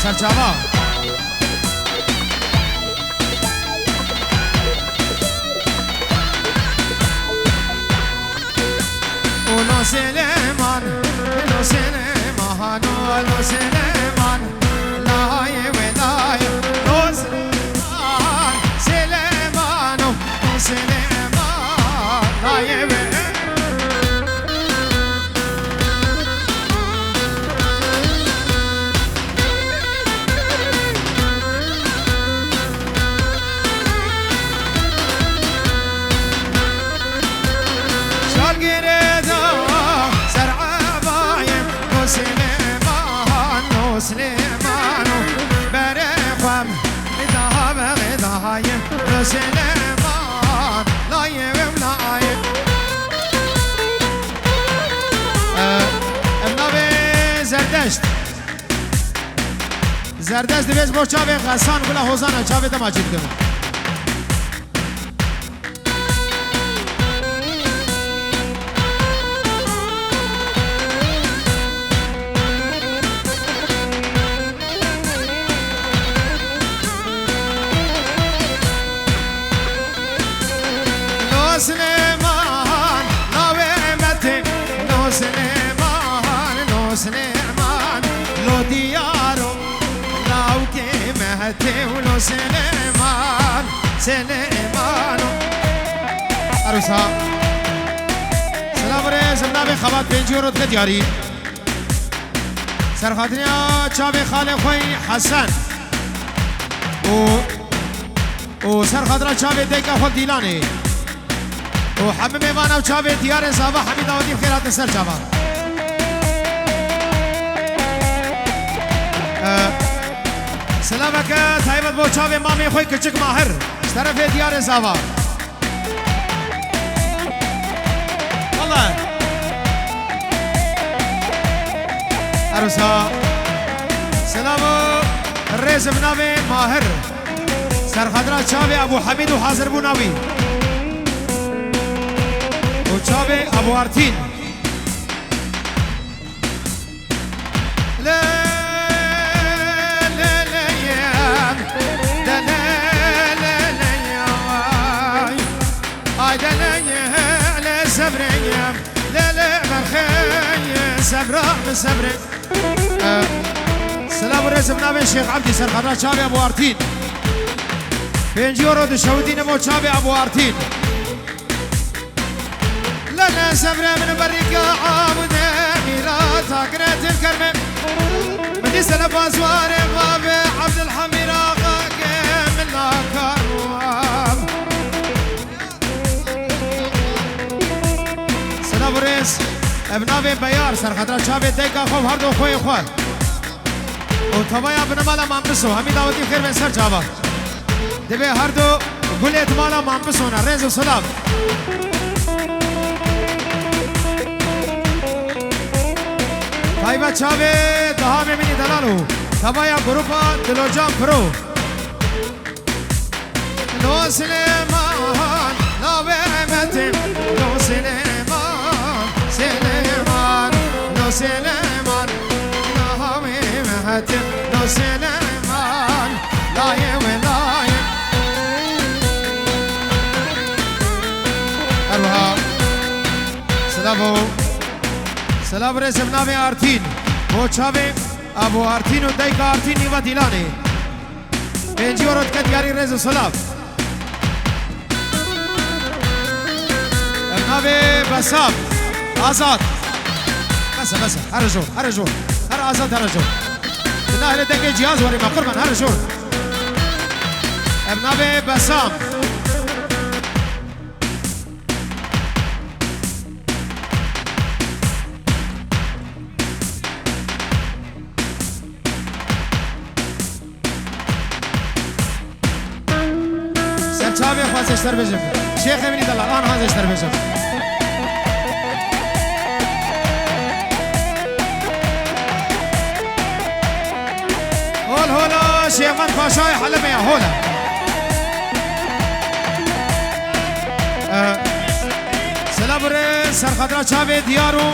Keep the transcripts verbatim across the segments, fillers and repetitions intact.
Serçava. Ulo Süleyman, ulo Süleyman, ulo Süleyman. Layê we layê, ulo Süleyman, Süleyman, ulo Süleyman. Layê we. Şalgirê da ser ebayê, no Silêman, no Silêman, berê xwe min daha ve daha ye, no Silêman, layê we layê. Em navê Zerdeşt. Zerdeşt divê ji bo çavê Xesan Gula Hozan e, çavê dema çêdikim. No Silêman, lawê Metê, no Silêman, no Silêman, lo diyaro, lawkê Metê, lo Silêman, Silêmano. Erosa. Silav û rêz, em navê xebat pêncî euro dike diyarî. Serxatiriya çavê xalê xwe yî Hesen. Û, û serxatira çavê dayika xwe Dîlanê. Û hemî mêvan ev çavê diyarê zava hemî dawetî xêr hatin ser çava. E, silaveke taybet bo çavê mamê xwe kiçik Mahir. Ji terefê diyarê zava. Wala. Erosa. Silav û rêz bi navê Mahir. Serxatira çavê Ebû Hemîd û hazirbûna wî. Û çavê Ebû Artîn. Lê, lê, lê, yem. De, lê, lê, lê, yem. Ay, ay, de, lê, lê, sebrê, yem. Lê, lê, merxê, sebra, sebrê. E, silav û rêz bi navê Şêx Ebdî, serxatira çavê Ebû Artîn. Pêncî euro dişewitîne bo çavê Ebû Artîn. Lele sebre min berîka abude mîrata kiretin kerme. Min dîse le bazwarê bavê Abdulhamîr axa ke min la karam. Silav û rêz, ev navê Beyar, serxatira çavê dayika xwe û her du xweyê xwe. Û tevaya binê mala Mambiso, hemî dawetî xêr bên ser çava. Divê her du gulê di mala Mambiso ne, rêz û silav. Taybet çavê daha Memînî Delal û tevaya grupa Dilocan Pro. Lo Silêman, lawê Metin, lo Silêman, Silêman, lo Silêman, lawê Metin, lo Silêman, layê we layê. Her wiha. Silavo. Silav rêz bi navê Artîn. Bo çavê Abo Artîn û dayika Artîn nîva Dîlanê. Pêncî euro dike diyarî rêz û silav. Ev navê Besam. Azad. Bes e, bes e. Here jor, here jor. Here Azad, here jor. Di nahêle dengê cihaz werî me qurban, here jor. Ev navê Besam. Ser çavê xwe ez ê ji te re bêjim. Şêxê min î delal, anha ez ê ji te re bêjim. Hol hola Şêxmend Paşayê Helebê ya, hola. Ee, Selav re serxatira çavê diyar û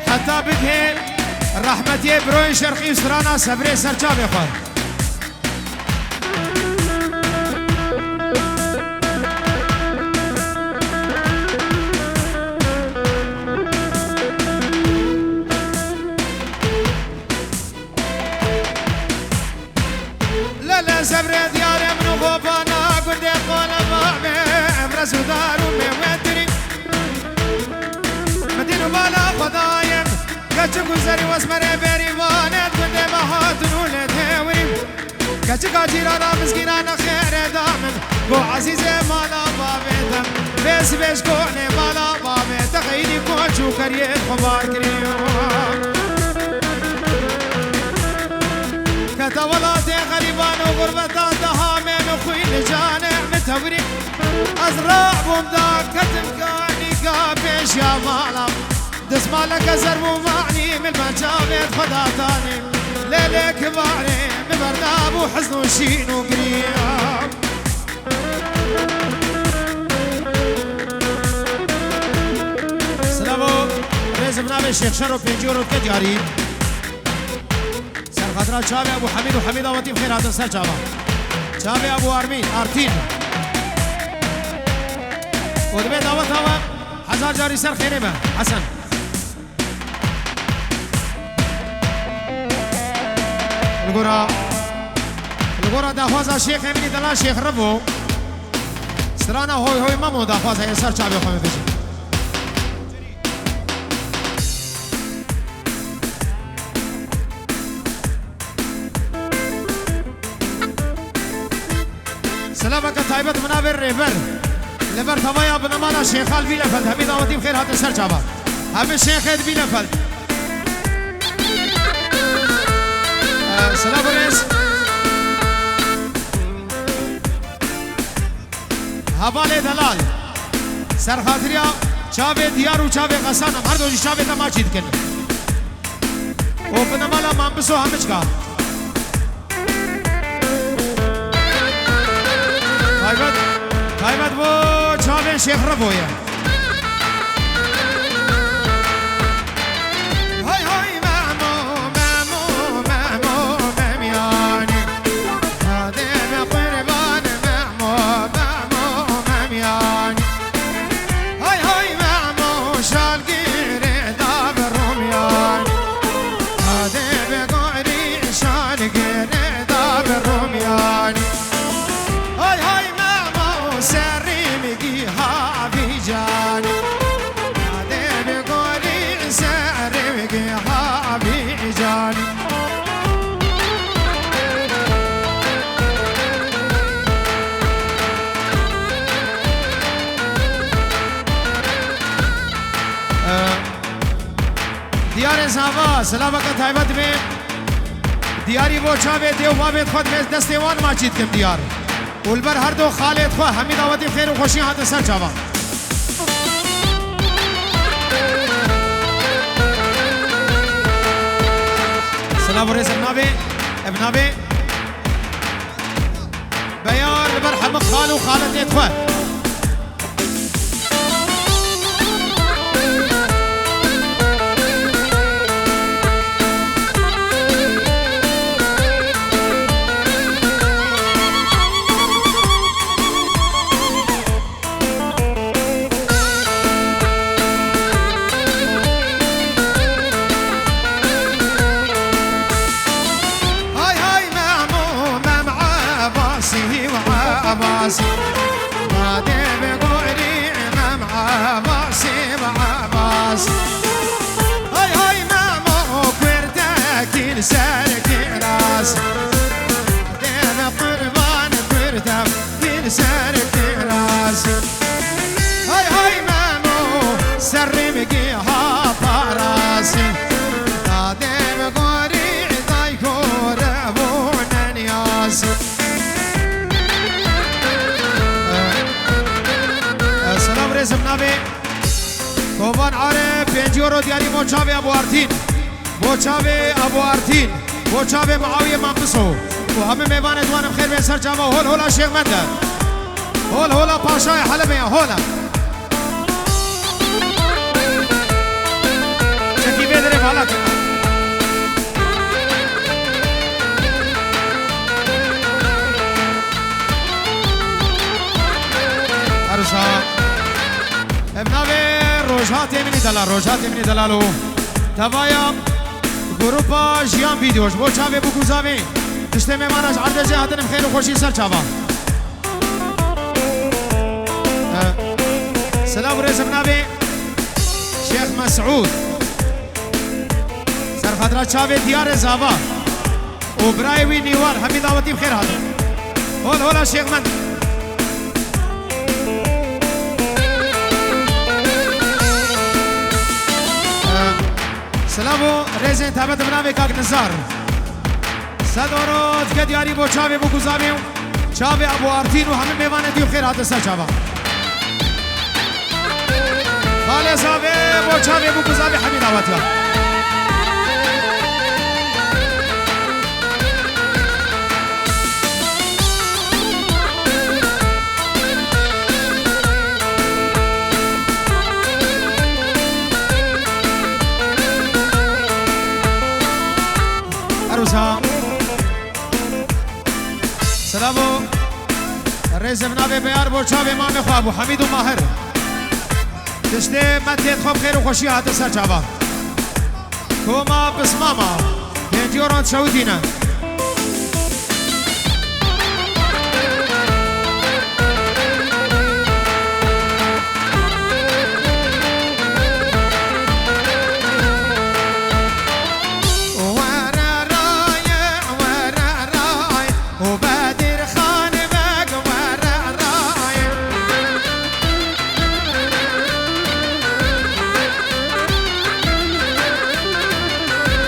Heta bigihê Rehmetiyê Biroyê Şerqî û strana Sebrê ser çavê xwe. Lele Sebrê diyarê min û xopana gundê Qoleba me, ev rez û dar û mêwetirî. Min dîn û bala xwe dayê, keçik û zerî wesmerê berîvanê gundê me hatin û lê têwirî. Keçika cîrana mizgîna nexêrê da min, go ezîzê mala bavê te. Bêz bêj konê mala bavê te, xeyrî koç û keriyê xwe bar kiriyo. Kete welatê xerîban û xurbetan, deha me min xwîn li canê min tewirî. Ez rabûm da ketim kanîka pêşiya mala. Destmaleke zerb û manî min me çavê xwe datanî. Lê lê kibarê min berdabû hizn û şîn û girî. Silavo rêz bi navê Şêx Şero pêncî euro dike diyarî. Ser xatira çavê Ebû Hemîd û Hemîd Awetî bi xêr hatin ser çava. Çavê Ebû Armîn, Artîn. Û divê daweta we hezar carî ser xêrê be, Hesen. Li gora, li gora daxwaza Şêxê min î dela Şêx Revo. Strana Hoy Hoy Memo daxwaza ye ser çavê xwe bibêjin. Silaveke taybet bi navê Rêber. Li ber tavaya binemala Şêxal Bîlefeld. Hemî dawetî bi xêr hatin ser çava. Hemî Şêxê di Bîlefeld. Ee, silav û rêz. Hevalê delal. Serxatiriya çavê diyar û çavê xesan em. Her do jî çavê te maçî dikin. Û binemala Mambiso hemiçka. Taybet, taybet bo çavên Şêx Revo ye. Hay hay Memo, Memo, Memo, Memyanî. Hadi be qurban Memo, Memo, Memyanî. Hay hay Memo, şalgirê da bi Romyan. Hadi be gorî şalgirê da bi Romyan. Hay hay Memo, serrî min giha vî canî. Hadi be gorî serrî min giha vî canî. Diyarê Zava, silaveke taybet be. Diyarî bo çavê dê û bavê xwe divê destê wan maçî dikim diyar. Û li ber her do xalê xwe hemî dawetî xêr û xweşî hatin ser çavan. Silav û rêz ev navê, ev navê. Beyar li ber hemû xal û xaletê xwe. Hay hay Memo, Mem Ebasî û Ebasî. Badê bi gorî Mem Ebasî û Ebasî. Hay hay Memo, Kurdekî li ser kiras. Badê bi qurban Kurdekî li ser kiras. Hay hay Memo, serrî min giha parasî. Dadê min gorî dayko re bûne niyazî. Selam rêzim navê Kovan Arê, pêncî euro diyarî bo çavê Abu Artîn. Bo çavê Abu Artîn, bo çavê Muawiye Mampiso û hemî mêvanê ciwan em xêr bên ser çava. Hol hola Şêx Mende. Hol hola Paşayê Helebê ya, hola. Çekî vê dirê vala kir. Delal, Rojhatê min ê delal û tevaya grupa Jiyan Vîdeo ji bo çavê bûk û zavê, tiştê mêmana ji erdê jê hatin, bi xêr û xweşî ser çava. E, silav û rêz bi navê Şêx Mesûd. Serxatira çavê Diyarê Zava û birayê wî Nîwar, hemî dawetî bi xêr hatin. Hol hola Şêx Mend. Silav û rêzên tabe di binavê Kak Nizar. Sedoro dike diyarî bo çavê bûk û zavê û çavê Ebû Artîn û hemî mêvanê dî bi xêr hatin ser çava. Xalê zavê bo çavê bûk û zavê hemî dawetiya. Erwisa. Selamo. Rêzê bi navê Beyar bo çavê mamê xwe Ebû Hemîd û Mahir. Tiştê me têt xwe bi xêr û xweşî hate ser çava. Koma pismama. Pêncî oran çewitîne. Were raye, were raye, û Bedirxan Beg were raye.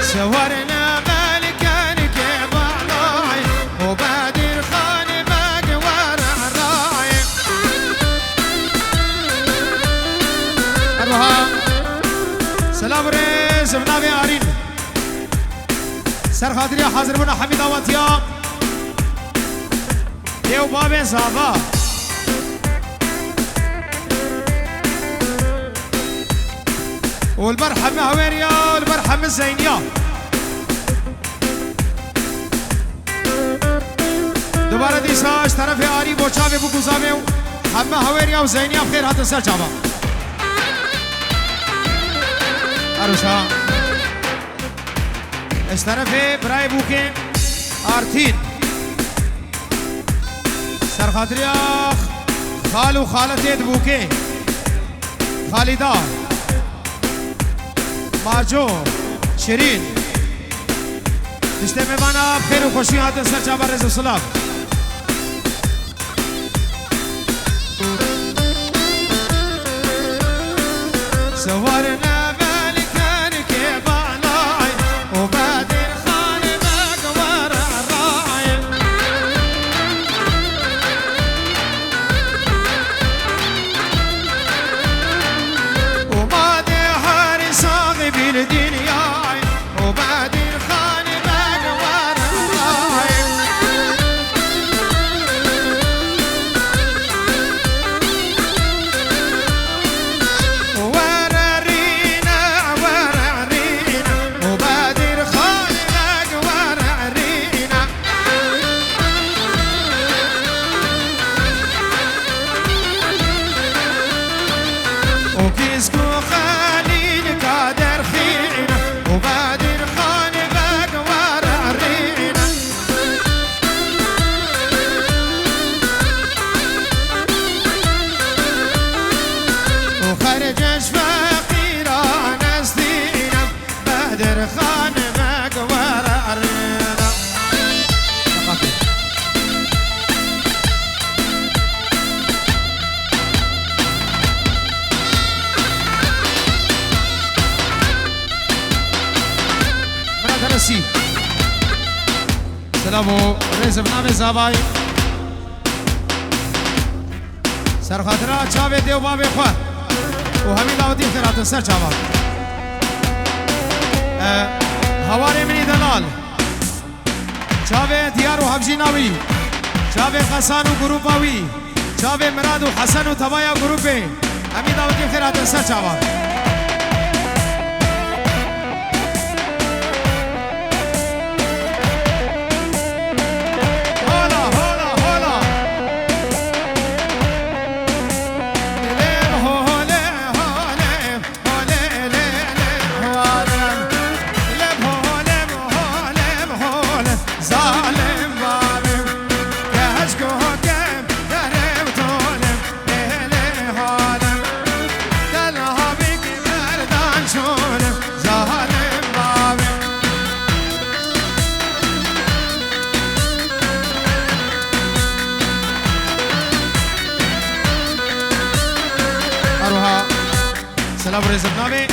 Siwarine belken ke balay, û Bedirxan Beg were raye. Her wiha selam rêz bi navê Arîn. Ser xatiriya hazirbûna hemî dawetiya dê û bavên zava. Û li ber hemî hawêriya, û li ber hemî zeyniya. Dubare dîsa ji terefê Arî bo çavê bûk û zavê û hemî hawêriya û zeyniya bi xêr hatin ser çava. Aruşa. Ji terefê birayê bûkê Artîn. Serxatiriya xal û xaletê di bûkê. Xalîda. Maco. Şirîn. Tiştê mêvana bi xêr û xweşî hatin ser çava rêz û silav. Siwarine belken ke balay, û Bedirxan Beg were raye. Û ma de her saxibî li dinyay, û Bedirxan Beg were raye. Were rîne, were rîne, û Bedirxan Beg were rîne. û Kîsk û Xelîl Kader xîne, û Bedirxan Beg were rîne. û xercê ji feqîran ez dînim, Bedirxan Beg were rîne. Mira Teresî. Selam û rêz bi navê Zavay. Serxatira çavê dê û bavê xwe û hemî dawetî xêr hatin ser çava. E, hawarê min î delal. Çavê Diyar û hevjîna wî. Çavê Xesan û grûpa wî. Çavê Mirad û Hesen û tevaya grûpê. Hemî dawetî xêr hatin ser çava. Hola, hola, hola. Lê hole, hole, hole, Birêzim navê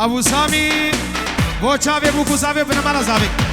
Ebu Samî. Bo çavê bû ku zavê binemara zavê.